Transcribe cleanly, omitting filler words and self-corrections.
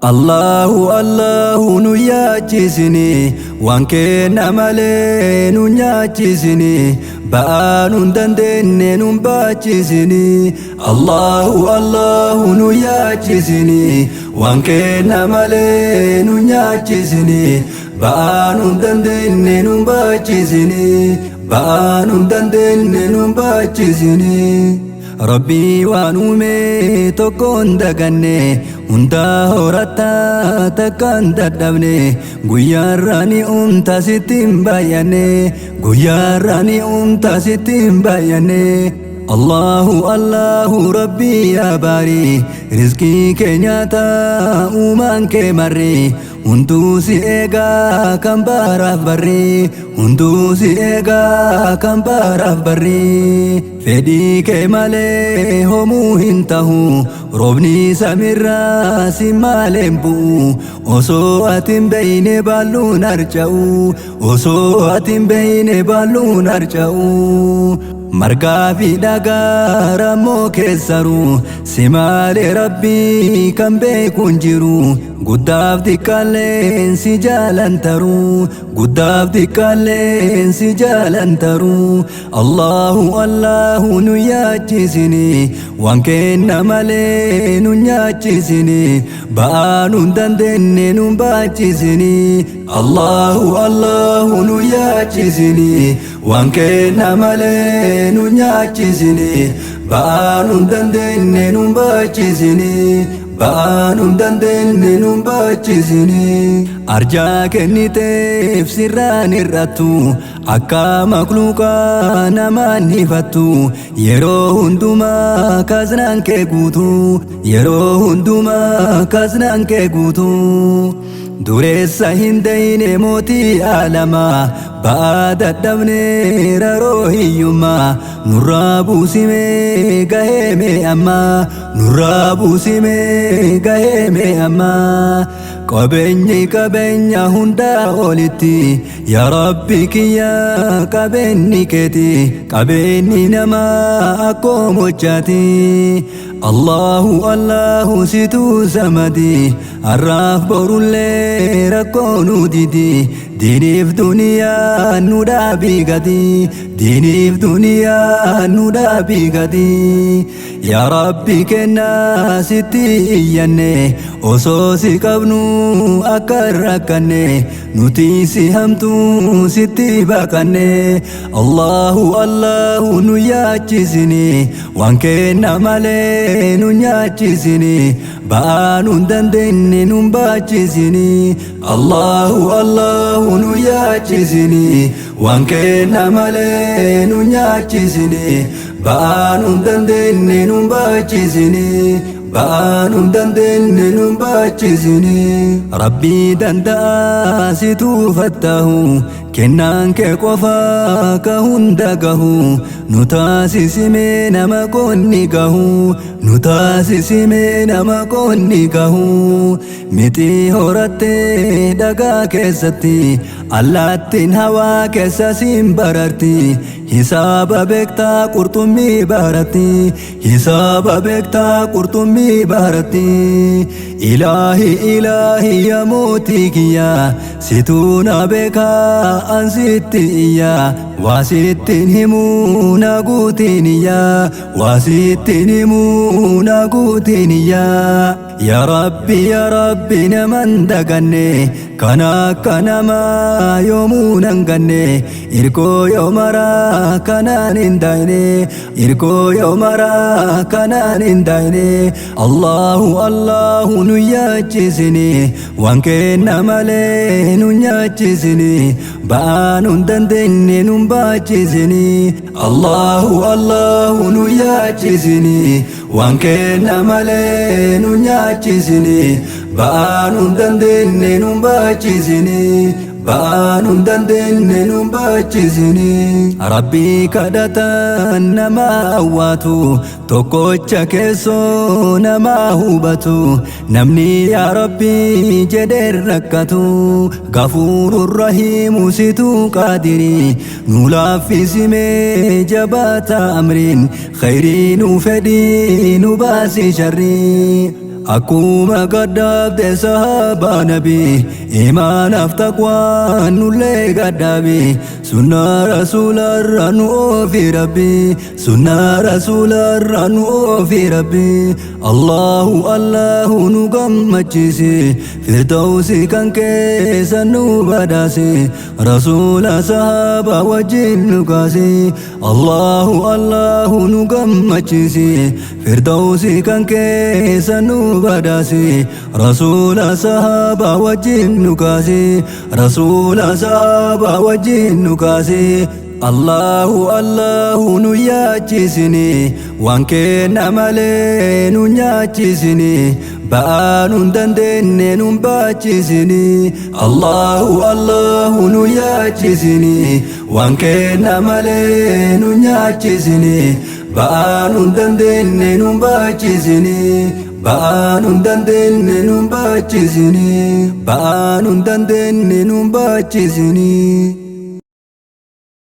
Allahu Allahu nu yaachisini, waan kenna malee nu nyaachisini, ba'aa nun dandeenye nun baachisini. Allahu Allahu nu yaachisini, waan kenna malee nu nyaachisini, ba'aa nun dandeenye nun baachisini, ba'aa nun dandeenye nun baachisini. Rabbii waan uume tokkoon daganne, hundaa horataa takkaan dadhabne, guyyaarraa ni uumta sitti hin baay'anne, guyyaarraa ni uumta sitti hin baay'anne. Allahu Allahu Rabbii yaa baarii, rizqii kee nyaataa uumaan kee marri, hunduu si eegaa kan baaraaf barri, hunduu si eegaa kan baaraaf barri. Fedhii kee malee homuu hin tahu, roobni samiirraa si maaleen bu'u, osoo ati hin beeyne baalluun harca'u, osoo ati hin beeyne baalluun harca'u. Margaa fi dhagaa rammoo keessaru, si malee Rabbii kan beeku hin jiru, guddaaf xiqqaalleen si jaalan taru, guddaaf xiqqaalleen si jaalan taru. Allahu Allahu nu yaachisini, waan kenna malee nu nyaachisini, ba'aa nun dandeenye nu baachisini. Allahu Allahu nu yaachisini, waan kenna malee nu nyaachisini, ba'aa nun dandeenye nu baachisini, ba'aa nun dandeenye nu baachisini. Arjaa kenniteef sirraan hir'attu, akka makluuqaa namaan hifattu, yeroo hundumaa kaasnaan kee guutu, yeroo hundumaa kaasnaan kee guutu. Dureessa hin dayne mootii aalamaa, ba'aa dadhabne raroo hiyyummaa, nurraa buusimee gahee mee ammaa, nurraa buusimee gahee mee ammaa. Qabeenyi qabeenya hundaa olitti, yaa Rabbi kiyya qabeenyi keeti, qabeenyi namaa akkoo mochaati. Allahu Allahu situu samadi, har'aaf borullee rakkoo nu didi, diiniif duniyaa nu dhaabii gadi, diiniif duniyaa nu dhaabii gadi. Yaa Rabbi kennaa sitti iyyanne, osoo si qabnu akka rakkanne, nuti si hamtu sitti baqanne. Allahu Allahu nu yaachisini, waan kenna malee nu nyaachisini, ba'aa nun dandeenye nun baachisini. Allahu Allahu nu yaachisini, waan kenna malee nu nyaachisini, ba'aa nun dandeenye nun baachisini, ba'aa nun dandeenye nun baachisini. Rabbii danda'a situu fattahu, kennaan kee qofa ka hunda gahu, nu taasisimee nama qonni gahu, nu taasisimee nama qonni gahu. Mixii horattee dhagaa keessatti, allaattiin hawaa keessa siin bararti, hisaaba beektaa qurxummii baratti, hisaaba beektaa qurxummii baratti. Ilaahi ilaahi yaa mootii kiyya, situu na beekaa an sitti iyya, waa sittiin himuu na guutiin iyya, waa sittiin himuu na guutiin iyya. Yaa Rabbi yaa Rabbi naman daganne, kan akka namaa yoomuu nan ganne, irkoo yoo maraa kanaan hin daayne, irkoo yoo maraa kanaan hin daayne. Allahu Allahu nu yaachisini, waan kenna malee nu nyaachisini, ba'aa nun dandeenye nun baachisini. Allahu Allahu nu yaachisini, waan kenna malee nu nyaachisini, ba'aa nun dandeenye nun baachisini, ba'aa nun dandeenye nun baachisini. Rabbii kadhatan nama hawwaatu, tokkocha keessoo nama hubatu, namni yaa Rabbii jedhee rakkatu, gafuurur rahiimu situu qaadiri, nu laaffisimee jabaata amriin, khayrii nu fedhii nu baasi sharrii. Akkuma gaddaabde sahaabaa nabii, imaanaaf taqwaan nullee gaddaabi. Sunnaa rasuularra nu oofi rabbi, sunnaa rasuularra nu oofi rabbi. Allahu Allahu nu gammachiisi, firdawsi kan keessa nu badhaasi, rasuula sahaabaa wajjin nu kaasi. Allahu Allahu nu gammachiisi, firdawsi kan keessa nu badhaasi, rasuula sahaabaa wajjin nu kaasi, rasuula sahaabaa wajjin nu kaasi. Allahu Allahu nu yaachisini, waan kenna malee nu nyaachisini, ba'aa nun dandeenye nun baachisini. Allahu Allahu nu yaachisini, waan kenna malee nu nyaachisini, ba'aa nun dandeenye nun baachisini, ba'aa nun dandeenye nun baachisini, ba'aa nun dandeenye nun baachisini.